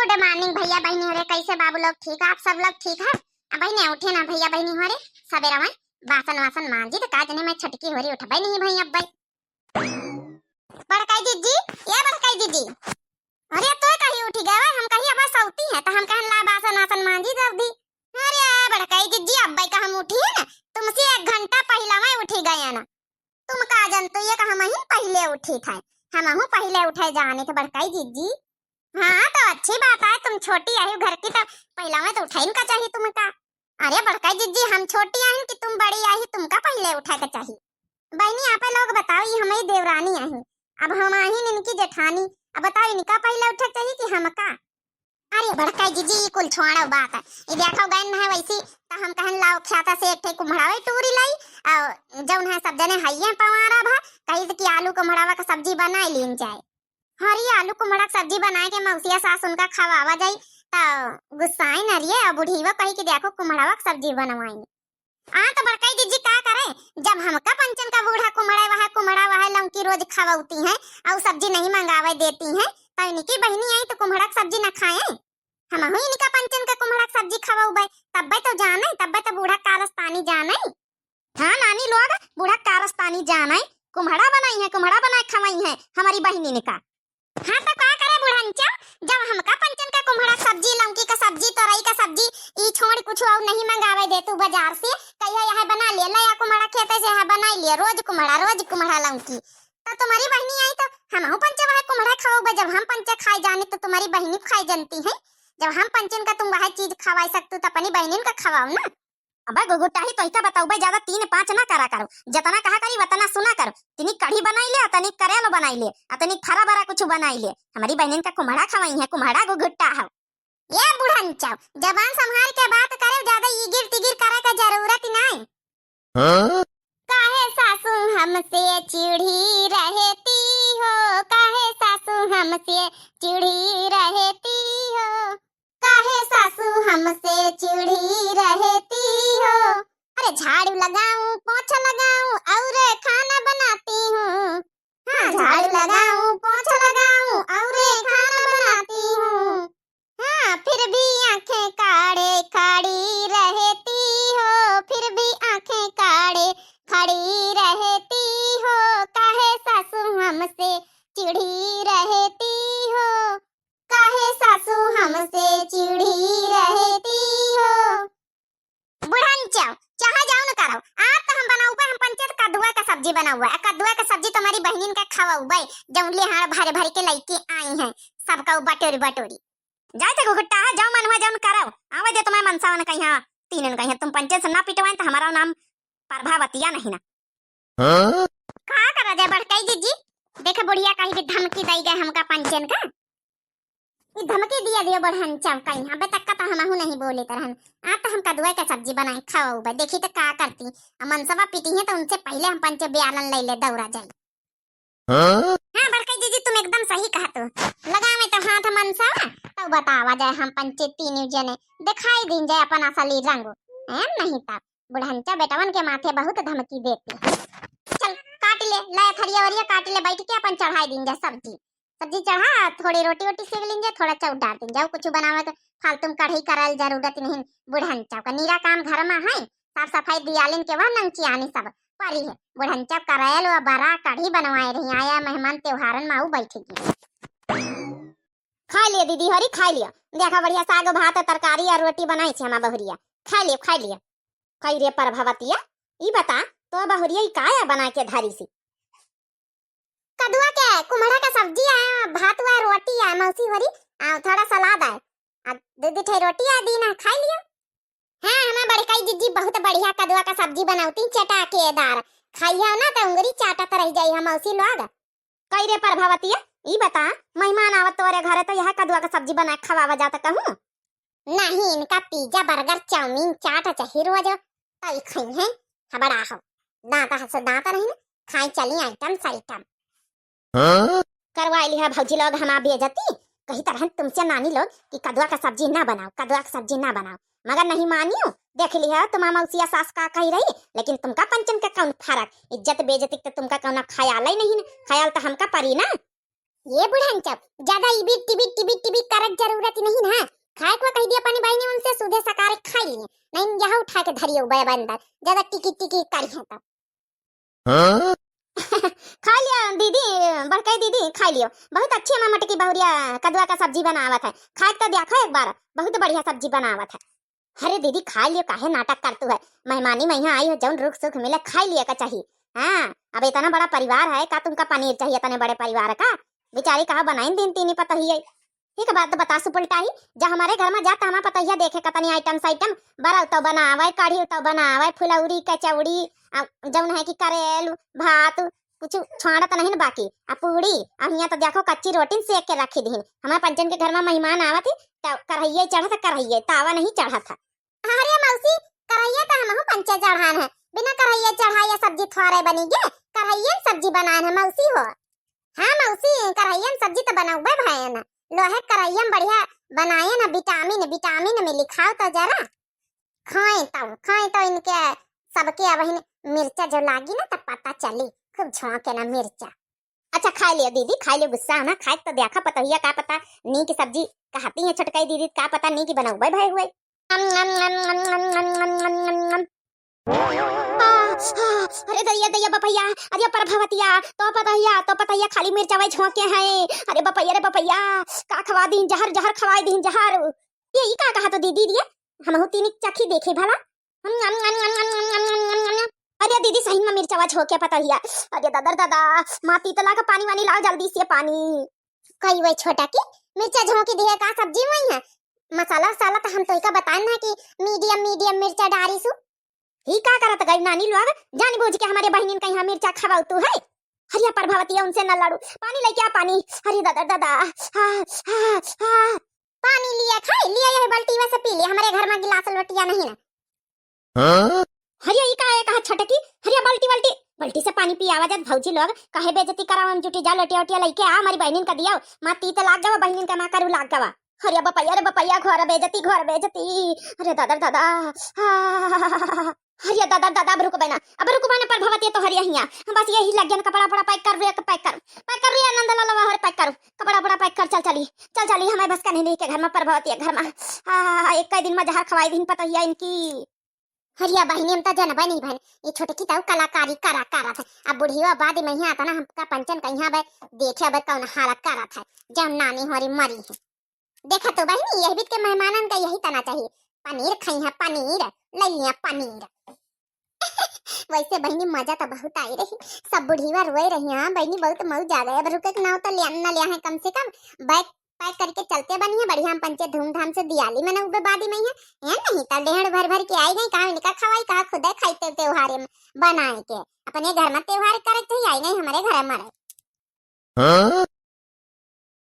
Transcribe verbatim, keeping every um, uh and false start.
Good morning भइया बहिनी होरे, कैसे बाबू लोग, ठीक है? आप सब लोग ठीक है? अब बहिनी उठे ना भइया बहिनी होरे, सबेरा में बासन वासन मांजी तो का जने मैं छटकी होरी उठबै नहीं भइया अब्बै। बड़काई जिज्जी, ए बड़काई जिज्जी, अरे तू कहीं उठी गए, हम कहीं अब सौती है तो हम कहन ला बासन वासन मांजी जल्दी। अरे बड़काई जिज्जी, अब्बै का हम उठी है ना, तुमसे एक घंटा पहला मैं उठी गए ना। तुम का जनतु ये का हमहीं पहिले उठी थे, हमहूँ पहिले उठे जाने थे बड़काई जिज्जी। हाँ तो अच्छी बात है, तुम छोटी आई घर की तो पहला में तो उठाइन का चाहिए तुमका। अरे बड़काई जिज्जी, हम छोटी आहिन कि तुम बड़ी आई, तुमका पहिले उठे का चाहिए। बहिनी आपे लोग बताओ, ये हमारी देवरानी आहिन, अब हम आहिन इनकी जेठानी, अब बताओ इनका पहिले उठे चाहिए कि हमका? अरे बड़काई जिज्जी, ई कुल छोड़ो बात। ई देखो गइन है वैसी, त हम कहन लाओ ख्याता से एक ठे कुम्हड़ावे टूरी लाई, और जौन है सब जने हइये पवारा भा, कही कि आलू कुम्हड़ावा का सब्जी बनाई लीन जाए। हरी आलू कुम्हड़ा के सब्जी बनाए के मौसिया सास उनका खवावा जाई, त गुस्साई न रिये, और बुढ़ीवा कही कि देखो कुम्हड़ावा के सब्जी बनवाई। आ तो बड़काई जिज्जी का करे, जब हमका पंचन का बूढ़ा कुम्हड़ा वहा, कुम्हड़ा वहा लौकी रोज खवौती हैं, और सब्जी नहीं मंगावे देती हैं, तो इनकी बहिनी आई तो कुम्हड़ा के सब्जी न खाए? हमहू इनका पंचन का कुम्हड़ा के सब्जी खवौबे, तब्बे तो जाने, तब्बे तो बूढ़ा कारस्तानी जाने। हाँ नानी लोग, बूढ़ा कारस्तानी जाने, कुम्हड़ा बनाई है, कुम्हड़ा बनाए खवाई है हमारी बहिनी ने का। हाँ तो का करे बुढ़ंचा, जब हमका पंचन का कुम्हड़ा सब्जी, लौकी का सब्जी, तोरई का सब्जी, ई छोड़ कुछ और नहीं मंगावे दे तू बाजार से, कहिया यह बना ले, ले आ कुम्हड़ा खेते से, यह बना ले, रोज कुम्हड़ा, रोज कुम्हड़ा लौकी, तो तुम्हारी बहिनी आई तो हमहू पंचे वह कुम्हड़ा खवाओ, जब हम पंचे खाए जाने तो तुम्हारी बहिनी खाए जानती है, जब हम पंचन का तुम वह चीज खवाई सकतू तो अपनी बहिनिन का खवाओ ना। अबे गुगुट्टा ही तोहिका बतौबे, ज्यादा तीन पाँच ना करा करो, जतना कहा करी वतना सुना करो। तनी कढ़ी बनाई ले, तनी करेलो बनाई ले, आ तनी फरा बरा कुछ बनाई ले। हमारी बहनिन का कुम्हड़ा खवाई है, कुम्हड़ा गुगुट्टा हो। ये बुढ़ंचो, जबान संभाल के बात करे, ज्यादा इगिर तिगिर करे के जरूरत नहीं। हाँ? काहे सासू हमसे चिढ़ी रहती हो, काहे सासू हमसे चिढ़ी रहती हो। काहे सासू हमसे चिढ़ी रहती हो? अरे झाड़ू लगाऊं, पोछा लगाऊं और खाना बनाती हूँ। हाँ, झाड़ू लगाऊं, पोछा लगाऊं और खाना बनाती हूँ। हाँ, फिर भी आंखें काढ़े खड़ी रहती हो, फिर भी आंखें काढ़े खड़ी रहती हो। काहे सासू हमसे चिढ़ी रहती हो? काहे सासू हमसे चिढ़ी रहती हो? बुढ़ंचो, चाहे जाओ न करो, आज तो हम बनाउबे, हम पंचे कद्दुआ का सब्जी बनाउबे, आ कद्दुआ का सब्जी तुम्हारी बहनिन के खवाउबे, जौन लिहाड़ भरे भरे के लइके आई हैं, सबका बटोरी बटोरी। जाए थे गुगुट्टा, जाओ मन हुआ जौन करो, आवे दे तुम्हें मनसावन कहीं, तीनन कहीं, तुम पंचे से ना पिटवाएं तो हमारा नाम प्रभावतिया नहीं ना। हाँ? का करा जाए बड़काई जिज्जी? देखे बुढ़िया कहीं भी धमकी दई गए हमका पंचन का। ई धमकी दिया दियो बड़हन चौकाई, अबे तक का तो हमहू नहीं बोले तरहन। आ तो हम कदुआ के सब्जी बनाए खाओ बे, देखी तो का करती। आ मनसवा पीटी है तो उनसे पहले हम पंचे ब्यालन ले ले दौड़ा जाई। हाँ? हाँ बड़काई जिज्जी, तुम एकदम सही कहा तो। लगा में तो हाथ मनसवा, तो बतावा जाए हम पंचे तीन जने दिखाई दीन जाए अपन असली रंग। हैं नहीं तब। बुढ़ंचा बेटवन के माथे बहुत धमकी देती है। चल, काट ले, ले थरिया वरिया काट ले, बैठ के अपन चढ़ाई दीन जा सब्जी। सब्जी चढ़ा, थोड़ी रोटी वोटी सेक लीन जा, थोड़ा चाउर डाल दीन जा, कुछ बनावे के फालतू में कढ़ाई करल जरूरत नहीं। बुढ़ंचा का नीरा काम घर में है, साफ सफाई दियालिन के वह नंगचियानी सब परी है। बुढ़ंचा करैल व बरा कढ़ी बनवाए रही, आया मेहमान त्योहारन में आऊ बैठेगी। खा लिया दीदी, हरी खा लिया। देखा बढ़िया साग भात तरकारी और रोटी बनाई छे हमार बहुरिया। खा लिया, खा लिया। कई रे प्रभावतिया, ई बता, तो बहुरिया ई का है बना के धरी सी? कदुआ के, कुम्हड़ा का सब्जी है, भात हुआ, रोटी है, मौसी होरी, आ, थोड़ा सलाद है, आ, दो दो ठे रोटी है, दीन है, खा लिया। हाँ, हमार बड़काई जिज्जी बहुत बढ़िया कदुआ का सब्जी बनौती, चटाकेदार। खाइया ना तो उंगली चाटत रह जाई हम मौसी लोग। कई रे प्रभावतिया, ई बता, मेहमान आवत तोरे घरे तो यह कदुआ का सब्जी बना के खवावा जाता कहूँ? नहीं, इनका पिज्जा, बर्गर, चाउमीन, चाट चाही रोज, तो ई खाई हैं, हबड़ा हो। दांत हंस दांत नहीं ना, खाई चली आइटम साइटम। हाँ? करवाई लिहा भौजी लोग हमार बेइज्जती। कही तरहन तुमसे नानी लोग कि कदुआ का सब्जी ना बनाओ, कदुआ का सब्जी ना बनाओ, मगर नहीं मानियो। देख लिहा तुम्हार मौसिया सास का कही रही, लेकिन तुमका पंचन का कौन फर्क? इज्जत बेइज्जती के तो तुमका कौना ख्याल ही नहीं ना, ख्याल तो हमका परी ना। ये बुढ़न चप, ज्यादा इबिट टिबिट टिबिट टिबिट करक जरूरत नहीं ना। खाए को कह दिया अपनी बहिनी उनसे, सुधे सकारे खाई लिए, नहीं यहाँ उठा के धरियो बे बंदर, ज्यादा टिकी टिकी करी है तो। हाँ? खा लिया दीदी, बड़कई दीदी खा लियो, बहुत अच्छी माँ मटकी बहुरिया कदुआ का सब्जी बनावत है, खाए तो देखो एक बार, बहुत बढ़िया सब्जी बनावत है। अरे दीदी, खा लियो, काहे नाटक करतू है? मेहमानी में यहाँ आई हो, जौन रुख सुख मिले, खा लिया का चाही। हाँ, अब इतना बड़ा परिवार है, का तुमका पनीर चाहिए इतने बड़े परिवार का? बेचारी कहा बनाइन दिन तीनी पतोहिए। एक बात बता सुपुल्टा ही, जा हमारे घर में जा, त हमार पतोहिया देखे कतनी आइटम साइटम, बरउ तो बनावे, कढ़ी तो बनावे, फुलौरी, कचौड़ी, आ, जौन है कि करेल, भात, कुछ छोड़ा त नहीं न बाकी। आ पूड़ी, आ हियां त देखो कच्ची रोटी सेक के रखी दीन। हमारे पंचन के घर में मेहमान आवत ही, त करहइये चढ़त, करहइये, तावा नहीं चढ़त है। अरे मौसी, करहइये त हमहू पंचे चढ़ान है, बिना करहइये चढ़ाए सब्जी थोड़े बनी गे, करहइये में सब्जी बनान है मौसी हो। हाँ मौसी, करहइये में सब्जी त बनउबे भयन, लोहे करहइये में बढ़िया बनाए ना, विटामिन, विटामिन मिली, खाओ तो जरा। खाए तो, खाए तो इनके सबके अबहिन मिर्चा जो लागी ना त पता चली, खूब झोंके ना मिर्चा। अच्छा खाए लियो दीदी, खाए लियो, गुस्सा ना खाए तो देखा पतोहिया, का पता नीक सब्जी कहती है छोटकाई दीदी, का पता नीक बनउबे भए हुए। अम, अम, अम। आ, आ, अरे दैया, दैया बपैया, अरे प्रभावतिया, तो पतोहिया, तो पतोहिया खाली मिर्चवा झोंके हैं। अरे बपैया रे बपैया, का खवा दीन जहर, जहर खवाए दीन जहर। ये ई का कहा तो दीदी रे, हमहू तीन चखी देखे भला। हम, हम, हम। अरे दीदी सही में मिर्चवा झोंके पतोहिया। अरे दादा रे दादा, माँ तीतला का पानी वानी लाओ जल्दी से पानी। कई वही छोटा की मिर्चा झोंकी दिहे का सब्जी में है? मसाला वसाला तो हम तोहिका बताएन ना कि मीडियम मीडियम मिर्चा डारी सु। ही का करत गई नानी लोग, जान बूझ के हमारे बहिनिन का यहाँ मिर्चा खवाउतू है। हरिया प्रभावतिया उनसे न लड़ू, पानी लेके आ पानी। अरे दादा दादा, हा, हा, हा। पानी लिया खाई लिया, यही बाल्टी वैसे पी लिया, हमारे घर में गिलास लोटिया नहीं ना। हाँ? हरिया ई का है कहा छटकी, हरिया बाल्टी बाल्टी, बाल्टी से पानी पियावा जात भौजी लोग, काहे बेइज्जती करावन, जुटी जा लोटिया ओटिया लेके आ, हमारी बहिनिन का दिया, माँ तीत लाग गवा, बहिनिन का माँ करू लाग गवा। हरिया बपैया रे बपैया, घोर बेइज्जती, घोर बेइज्जती। अरे दादा रे दादा, हा। हरिया दादा रे दादा, अब रुक बना, अब रुक बना प्रभावती तो हरिया हिया, बस यही लग गया ना, कपड़ा पड़ा पैक कर रे, पैक कर, पैक कर रे आनंद लाला, हर पैक कर, कपड़ा पड़ा पैक कर, चल चली, चल चली, हमारे बस का नहीं लेके घर में प्रभावती है, घर में। आ, एक कई दिन में जहर खवाई दिन पतोहिया इनकी। हरिया बहिनी, हम त जनबे नहीं भन, ये छोटकी तऊ कलाकारी करा करत है। अब बुढ़िया बाद में यहाँ आता ना, हमका पंचन का यहाँ बे देखे बे कौन हालत करत है, जब नानी होरी मरी है। देखा तो बहिनी, यही बीत के मेहमानन का यही तना चाहिए, पनीर खाई है, पनीर, ले लिया पनीर। वैसे बहिनी मजा तो बहुत आई रही, सब बुढ़िया रोए रही। हाँ बहिनी, बहुत मौज आ गई। अब रुके के नाव तो लिया न लिया है, कम से कम बैग पैक करके चलते बनी है, बढ़िया हम पंचे धूमधाम से दियाली मनाउबे बादी में है। ए नहीं तो डेढ़ भर भर के आई गई, कहाँ इनका खवाई, कहाँ खुदे खाई ते त्योहारे में बनाए के, अपने घर में त्योहार करे थे, आई गई हमारे घर में रहे। हाँ?